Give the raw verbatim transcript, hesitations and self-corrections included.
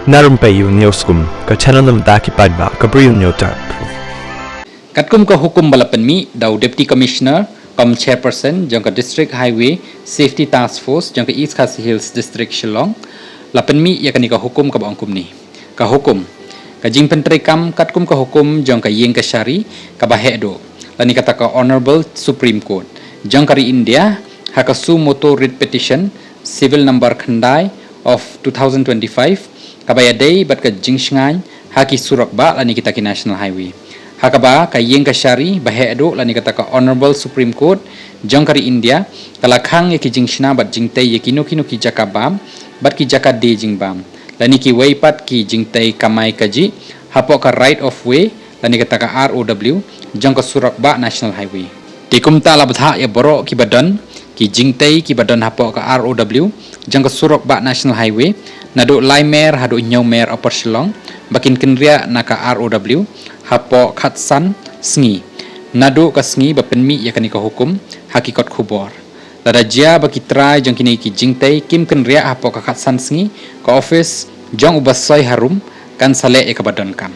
Na rympei ïa u Newsroom, ka channel na bynta ki paidbah kaba ïohi ïa u tar. Katkum ka hukum ba la pynmih da u Deputy Commissioner kum Chairperson jong ka District Highway Safety Task Force jong ka East Khasi Hills District, Shillong, la pynmih ïa kane ka hukum kaba ong kumne. Ka hukum: ka jingpyntreikam katkum ka hukum jong ka Ïing Kashari kaba heh duh, lane kata ka Honourable Supreme Court jong ka ri India, ha ka suo motu writ petition, civil number khyndai of two thousand twenty-five, kaba ïadei bad ka jingshngaiñ ha ki surok bah lane kita ki National Highway, ha kaba ka Ïing Kashari ba heh duh lane kata ka Honourable Supreme Court jong ka ri India ka la khang ïa ki jingshna bad jingtei ïa kino kino ki jaka bam bad ki jaka die jingbam, lane kiwei pat ki jingtei kamai kajih hapoh ka right of way lane kata ka R O W jong ka surok bah National Highway. Te kumta la bthah ïa baroh kiba don ki jingtei kiba don hapoh ka R O W jong ka surok bah National Highway, naduh lai mer haduh hynñiew mer Upper Shillong, ba kin kynriah na ka R O W hapoh khatsan sngi naduh ka sngi ba pynmih ïa kane ka hukum ha ki kot khubor. Lada jia ba ki trai jong kine ki jingtei kim kynriah hapoh ka khatsan sngi, ka office jong u basoi harum kan sa leh ïa kaba donkam.